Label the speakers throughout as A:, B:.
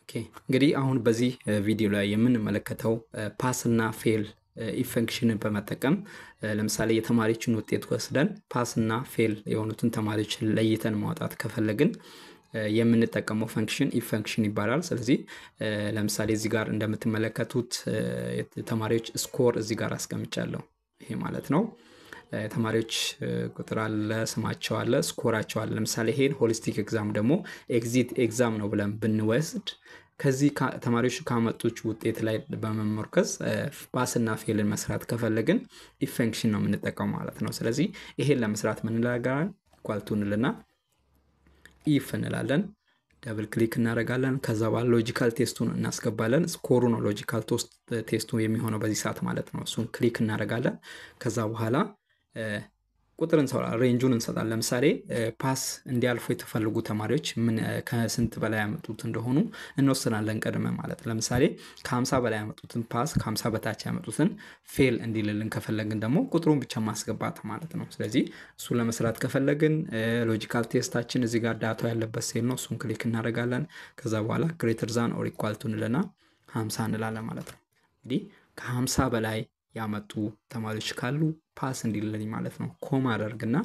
A: Okay፣ እንግዲህ አሁን በዚህ ቪዲዮ ላይ የምንመለከተው pass እና fail if function ን በመጠቀም ለምሳሌ የተማሪዎችን ውጤት ወስደን pass እና fail የሆኑትን ተማሪዎች ለይተን ማውጣት ከፈለግን የምንጠቀመው function if function ይባላል። ስለዚህ ለምሳሌ እዚህ ጋር እንደምትመለከቱት የተማሪዎች score እዚህ ጋር አስቀምጫለሁ። ይሄ ማለት ነው ተማሪዎች ቁጥር አለ፣ ስማቸው አለ፣ score ኣቸው አለ። ለምሳሌ ይሄን holistic exam ደግሞ exit exam ነው ብለን ብንወስድ ከዚህ ተማሪዎች ካመጡት ውጤት ላይ በመመርኮዝ pass ና fail ን መስራት ከፈለግን if function ነው የምንጠቀመው ማለት ነው። ስለዚህ ይሄን ለመስራት ምን እንላለን? Equal to እንልና if እንላለን። Double click እናደርጋለን። ከዛ በኋላ logical test ኡን እናስገባለን። Score ኡ ነው logical test ኡ የሚሆነው በዚህ ሰዓት ማለት ነው። እሱን click እናደርጋለን። ከዛ በኋላ ቁጥር እንሰጣለን፣ range ኡን እንሰጣለን። ለምሳሌ pass እንዲያልፉ የተፈለጉ ተማሪዎች ምን ከስንት በላይ ያመጡት እንደሆኑ እንወስናለን ቀድመ ማለት። ለምሳሌ ከ50 በላይ ያመጡትን pass፣ ከ50 በታች ያመጡትን fail እንዲልልን ከፈለግን ደግሞ ቁጥሩን ብቻ ማስገባት ማለት ነው። ስለዚህ እሱን ለመስራት ከፈለግን logical test ኣችን እዚህ ጋር data ው ያለበት ሴል ነው። እሱን click እናደርጋለን። ከዛ በኋላ greater than or equal to እንልና 50 እንላለን ማለት ነው። እንግዲህ ከ50 በላይ ያመጡ ተማሪዎች ካሉ pass እንዲልልኝ ማለት ነው። Comma አደርግና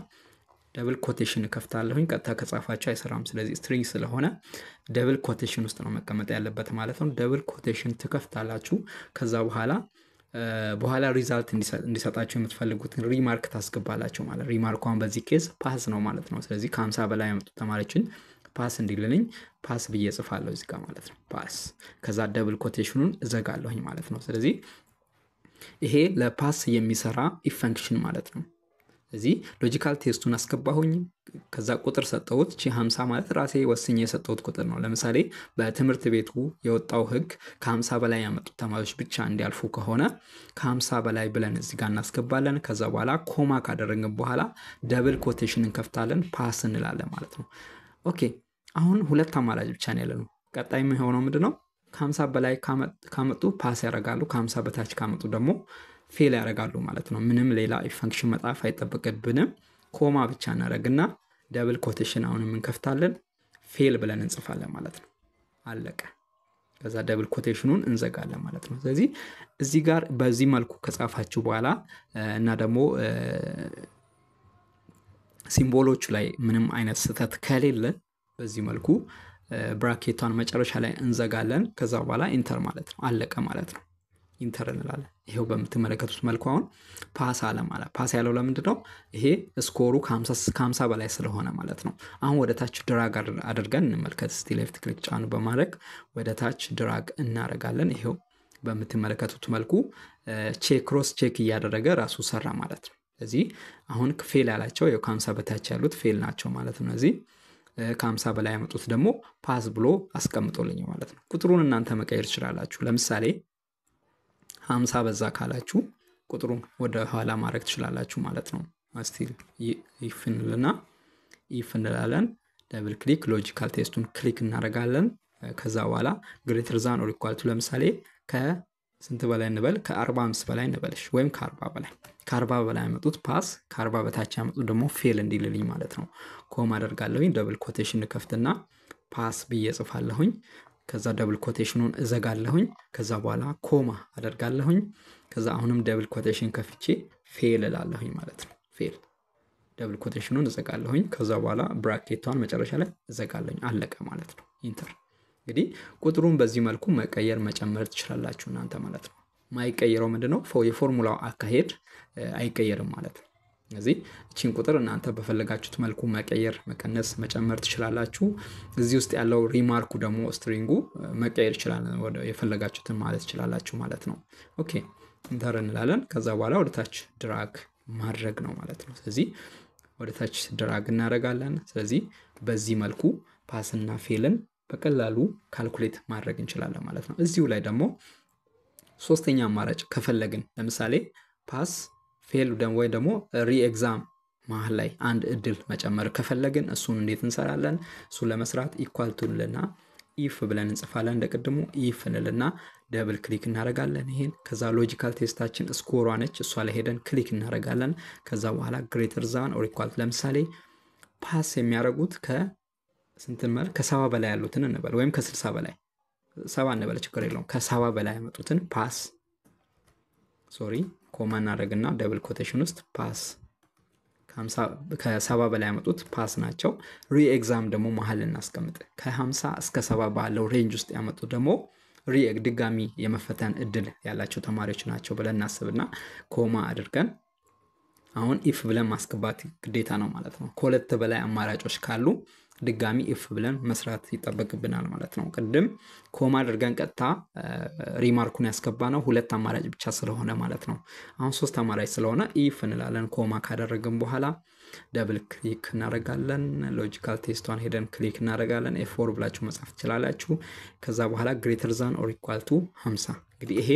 A: double quotation እከፍታለሁኝ። ቀጥታ ከጻፋቸው አይሰራም። ስለዚህ string ስለሆነ double quotation ውስጥ ነው መቀመጥ ያለበት ማለት ነው። Double quotation ትከፍታላችሁ። ከዛ በኋላ result እንዲሰጣቸው የምትፈልጉትን remark ታስገባላችሁ ማለት። Remark ኳን በዚህ case pass ነው ማለት ነው። ስለዚህ ከ50 በላይ ያመጡ ተማሪዎችን pass እንዲልልኝ pass ብዬ ጽፋለሁ እዚህ ጋር ማለት ነው። Pass፣ ከዛ double quotation ኑን እዘጋለሁኝ ማለት ነው። ስለዚህ ይሄ ለ pass የሚሰራ if function ማለት ነው። እዚህ logical test ኡን አስገባሁኝ። ከዛ ቁጥር ሰጠሁት። ቺ 50 ማለት ራሴ ወስኜ የሰጠሁት ቁጥር ነው። ለምሳሌ በትምህርት ቤቱ የወጣው ሕግ ከ50 በላይ ያመጡት ተማሪዎች ብቻ እንዲያልፉ ከሆነ ከ50 በላይ ብለን እዚህ ጋር እናስገባለን። ከዛ በኋላ comma ካደረግን በኋላ double quotation እንከፍታለን፣ pass እንላለን ማለት ነው። Okay፣ አሁን ሁለት አማራጭ ብቻ ነው ያለነው። ቀጣይ የሚሆነው ምንድነው? ከ50 በላይ ካመጡ pass ያደርጋሉ፣ ከ50 በታች ካመጡ ደግሞ fail ያደርጋሉ ማለት ነው። ምንም ሌላ function መጻፍ አይጠበቅብንም። Comma ብቻ እናደርግና double quotation አሁንም እንከፍታለን፣ fail ብለን እንጽፋለን ማለት ነው። አለቀ። ከዛ double quotation ኑን እንዘጋለን ማለት ነው። ስለዚህ እዚህ ጋር በዚህ መልኩ ከጻፋችሁ በኋላ እና ደግሞ symbol ኦቹ ላይ ምንም አይነት ስህተት ከሌለ በዚህ መልኩ bracket ቷን መጨረሻ ላይ እንዘጋለን። ከዛ በኋላ enter ማለት ነው። አለቀ ማለት ነው። Enter እንላለን። ይሄው በምትመለከቱት መልኩ አሁን pass አለ ማለት። Pass ያለው ለምንድን ነው? ይሄ score ኡ ከ50 በላይ ስለሆነ ማለት ነው። አሁን ወደ ታች drag አድርገን እንመልከት። እስቲ left click ጫኑ በማድረግ ወደ ታች drag እናደርጋለን። ይሄው በምትመለከቱት መልኩ check cross check እያደረገ ራሱ ሰራ ማለት ነው። ስለዚህ አሁን fail ያላቸው ከ50 በታች ያሉት fail ናቸው ማለት ነው። እዚህ ከ50 በላይ ያመጡት ደግሞ pass ብሎ አስቀምጦልኝ ማለት ነው። ቁጥሩን እናንተ መቀየር ትችላላችሁ። ለምሳሌ 50 በዛ ካላችሁ ቁጥሩን ወደ ኋላ ማድረግ ትችላላችሁ ማለት ነው። እስቲ if እንልና if እንላለን። Double click logical test ኡን click እናደርጋለን። ከዛ በኋላ greater than or equal to ለምሳሌ ከስንት በላይ እንበል? ከ45 በላይ እንበልሽ ወይም ከ40 በላይ። ከ40 በላይ ያመጡት pass፣ ከ40 በታች ያመጡት ደግሞ fail እንዲልልኝ ማለት ነው። Comma አደርጋለሁኝ። Double quotation ከፍትና pass ብዬ ጽፋለሁኝ። ከዛ double quotation ኑን እዘጋለሁኝ። ከዛ በኋላ comma አደርጋለሁኝ። ከዛ አሁንም double quotation ከፍቼ fail እላለሁኝ ማለት ነው። Fail፣ double quotation ኑን እዘጋለሁኝ። ከዛ በኋላ bracket ቷን መጨረሻ ላይ እዘጋለሁኝ። አለቀ ማለት ነው። Enter። እንግዲህ ቁጥሩን በዚህ መልኩ መቀየር መጨመር ትችላላችሁ እናንተ ማለት ነው። ማይቀየረው ምንድነው? የፎርሙላው አካሄድ አይቀየርም ማለት ነው። ስለዚህ እቺን ቁጥር እናንተ በፈለጋችሁት መልኩ መቀየር፣ መቀነስ፣ መጨመር ትችላላችሁ። እዚህ ውስጥ ያለው remark ኡ ደግሞ string ኡ መቀየር ይችላል። የፈለጋችሁትን ማለት ትችላላችሁ ማለት ነው። Okay፣ enter እንላለን። ከዛ በኋላ ወደ ታች drag ማድረግ ነው ማለት ነው። ስለዚህ ወደ ታች drag እናደርጋለን። ስለዚህ በዚህ መልኩ pass ና fail ን በቀላሉ calculate ማድረግ እንችላለን ማለት ነው። እዚሁ ላይ ደግሞ ሶስተኛ አማራጭ ከፈለግን ለምሳሌ pass fail ወይ ደግሞ re-exam መሀል ላይ አንድ እድል መጨመር ከፈለግን እሱን እንዴት እንሰራለን? እሱን ለመስራት equal to እንልና if ብለን እንጽፋለን። እንደቅድሙ if እንልና double click እናደርጋለን። ይሄን ከዛ logical test ኣችን score ዋ ነች፣ እሷ ላይ ሄደን click እናደርጋለን። ከዛ በኋላ greater than or equal ለምሳሌ pass የሚያደርጉት ከስንት እንበል? ከ70 በላይ ያሉትን እንበል ወይም ከ60 በላይ፣ 70 እንበል ችግር የለውም። ከ70 በላይ ያመጡትን pass፣ sorry፣ comma እናደርግና double quotation ውስጥ pass፣ ከ70 በላይ ያመጡት pass ናቸው። Re-exam ደግሞ መሀል እናስቀምጥ። ከ50 እስከ 70 ባለው range ውስጥ ያመጡት ደግሞ re ድጋሚ የመፈተን እድል ያላቸው ተማሪዎች ናቸው ብለን እናስብና comma አድርገን አሁን if ብለን ማስገባት ግዴታ ነው ማለት ነው። ከሁለት በላይ አማራጮች ካሉ ድጋሚ if ብለን መስራት ይጠበቅብናል ማለት ነው። ቅድም comma አድርገን ቀጥታ remark ኡን ያስገባነው ሁለት አማራጭ ብቻ ስለሆነ ማለት ነው። አሁን ሶስት አማራጭ ስለሆነ if እንላለን። Comma ካደረግን በኋላ double click እናደርጋለን። Logical test ኧን ሄደን click እናደርጋለን። F4 ብላችሁ መጻፍ ትችላላችሁ። ከዛ በኋላ greater than or equal to 50። እንግዲህ ይሄ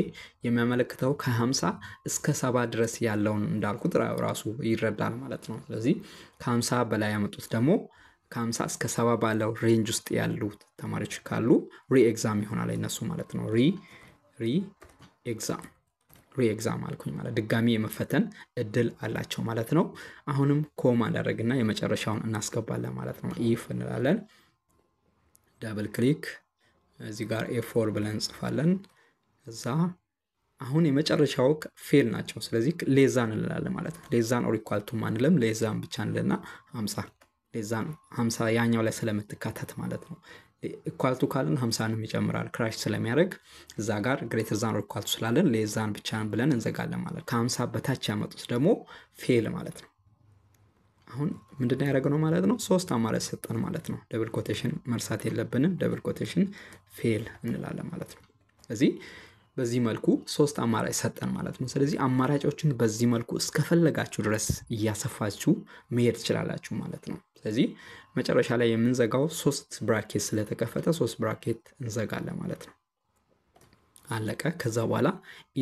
A: የሚያመለክተው ከ50 እስከ 70 ድረስ ያለውን እንዳልኩት ራሱ ይረዳል ማለት ነው። ስለዚህ ከ50 በላይ ያመጡት ደግሞ ከ50 እስከ 70 ባለው range ውስጥ ያሉት ተማሪዎች ካሉ re-exam ይሆናል እነሱ ማለት ነው። Re-exam፣ re-exam አልኩኝ ማለት ድጋሚ የመፈተን እድል አላቸው ማለት ነው። አሁንም comma እናደርግና የመጨረሻውን እናስገባለን ማለት ነው። If እንላለን። Double click፣ እዚህ ጋር F4 ብለን እንጽፋለን። ከዛ አሁን የመጨረሻው fail ናቸው። ስለዚህ less than እንላለን ማለት ነው። Less than or equal to አንልም፣ less than ብቻ እንልና 50፣ less than 50 ያኛው ላይ ስለምትካተት ማለት ነው። Equal to ካልን 50ንም ይጨምራል፣ crash ስለሚያደርግ እዛ ጋር greater than or equal to ስላለን less than ብቻ ብለን እንዘጋለን ማለት ከ50 በታች ያመጡት ደግሞ fail ማለት ነው። አሁን ምንድን ነው ያደረግነው ማለት ነው? ሶስት አማራጭ ሰጠን ማለት ነው። Double quotation መርሳት የለብንም። Double quotation fail እንላለን ማለት ነው። ስለዚህ በዚህ መልኩ ሶስት አማራጭ ሰጠን ማለት ነው። ስለዚህ አማራጮችን በዚህ መልኩ እስከፈለጋችሁ ድረስ እያሰፋችሁ መሄድ ትችላላችሁ ማለት ነው። ስለዚህ መጨረሻ ላይ የምንዘጋው ሶስት bracket ስለተከፈተ ሶስት bracket እንዘጋለን ማለት ነው። አለቀ። ከዛ በኋላ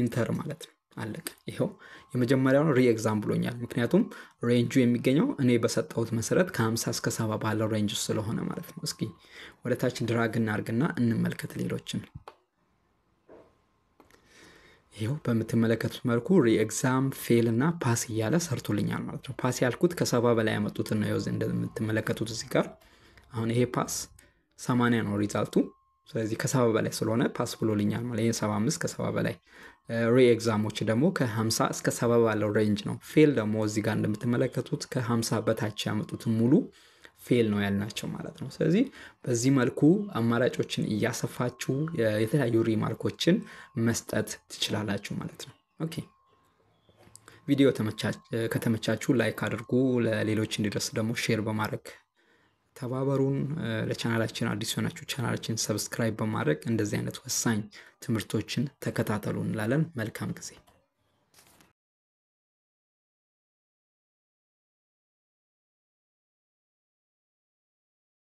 A: enter ማለት ነው። አለቀ። ይኸው የመጀመሪያውን re-exam ብሎኛል። ምክንያቱም range ኡ የሚገኘው እኔ በሰጠሁት መሰረት ከ50 እስከ 70 ባለው range ስለሆነ ማለት ነው። እስኪ ወደ ታች drag እናርግና እንመልከት ሌሎችን። ይኸው በምትመለከቱት መልኩ re-exam፣ fail እና pass እያለ ሰርቶልኛል ማለት ነው። Pass ያልኩት ከ70 በላይ ያመጡትን ነው። ይኸው እንደምትመለከቱት እዚህ ጋር አሁን ይሄ pass 80 ነው result ኡ። ስለዚህ ከ70 በላይ ስለሆነ pass ብሎልኛል ማለት ይሄ 75 ከ70 በላይ። Re-exam ኦች ደግሞ ከ50 እስከ 70 ባለው range ነው። Fail ደግሞ እዚህ ጋር እንደምትመለከቱት ከ50 በታች ያመጡትን ሙሉ fail ነው ያልናቸው ማለት ነው። ስለዚህ በዚህ መልኩ አማራጮችን እያሰፋችሁ የተለያዩ remark ኦችን መስጠት ትችላላችሁ ማለት ነው። Okay፣ ቪዲዮ ከተመቻችሁ like አድርጉ። ለሌሎች እንዲደርስ ደግሞ share በማድረግ ተባበሩን። ለቻናላችን አዲስ የሆናችሁ ቻናላችን subscribe በማድረግ እንደዚህ አይነት ወሳኝ ትምህርቶችን ተከታተሉ እንላለን። መልካም ጊዜ።